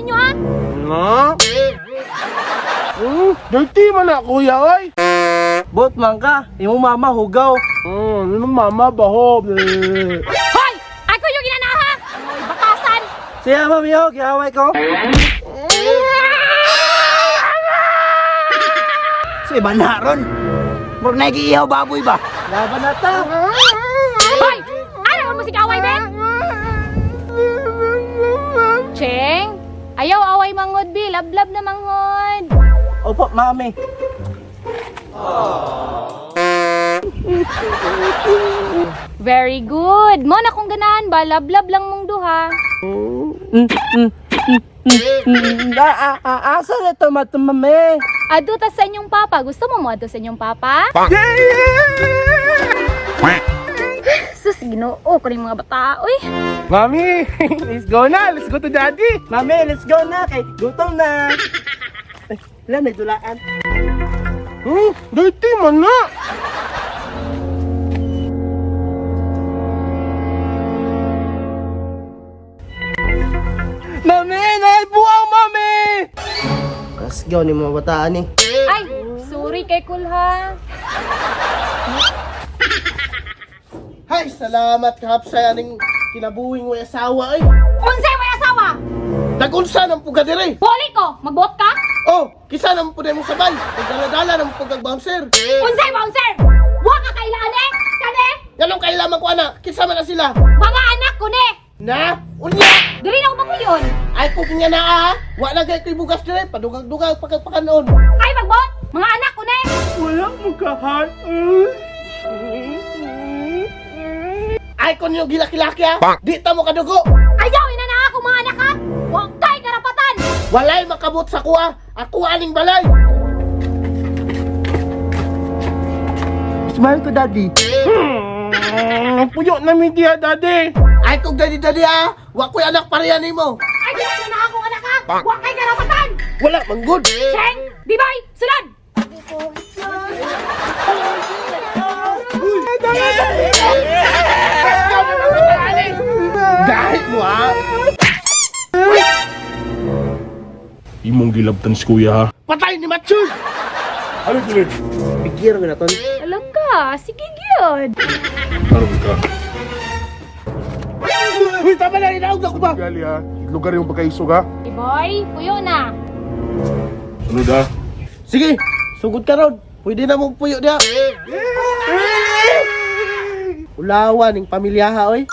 ninyo ha? No? Dirty man na, kuya, oy. Bot man ka, imong mama hugaw. Anong mama, baho. Hoy! Ako yung ginana ha! Hoy, bakasan! Siya mami ho, giaway ko. So iba na ron. Murag nagiihaw baboy ba? Laban na ta. Hoy! Ano mo si away, Ben? Cheng! Ayaw away mangod, bi. Lablab na manghod. Opo, mami. Very good. Mo na kung ganahan ba, lablab lang mong duha. Asa na to mami? Ado ta sa inyong papa. Gusto mo mo ado sa inyong papa? Sus, ginoo ko rin mga bata. Uy, Mami, let's go na. Let's go to daddy. Mami, let's go na kay gutom na. Ay, wala may dulaan. Dirty man na. Mami, naibuang mami. Kasgaw ni mga bataan eh. ay, sorry kay Kulha. Hay, salamat kahapsay aning kinabuhing way asawa ay. Unsay may asawa? Nagunsa ng puga dire. Poli ko, magbuot ka? Oh, kisa nang puday mo sabay. Nagdala-dala ng pugag bouncer. Unsay bouncer? Wa ka kailaan eh? Kane? Ganong kailaman ko ana, kisa man na sila. Mga anak ko ne. Na, unya. Diri na ako papuyon. Ay kung niya na ah, wa na kay ko'y bugas dire, padugag-dugag pagkapakanon. Ay magbuot, mga anak ko ne. Wala mo kahan. Ay kun yung gilaki-laki ah, di ta mo kadugo. Ayaw ina na ako mga anak ha. Wa kay karapatan. Walay makabot sa kuha, ako aning balay. Smile ko, daddy. Puyo na mi diha, daddy. Ay kung daddy daddy ah, wa ko'y anak pareha nimo. Ay dili na akong anak ha. Wa kay karapatan. Wala man good. Cheng, Bibay, sulod. Dahil mo ah. Imong gilabtan si kuya ha. Patay ni Matchul. Ano tuloy? Bigyan ko na ton. Alam ka, sige gyud. Karon ka. Uy, tama na, inaog ako ba? Gali ha. Lugar yung pagkaisog ha. Iboy, puyo na. Sunod ha. Sige, sugod ka ron. Pwede na mong puyo diha. Ulawan ng pamilya ha, oy.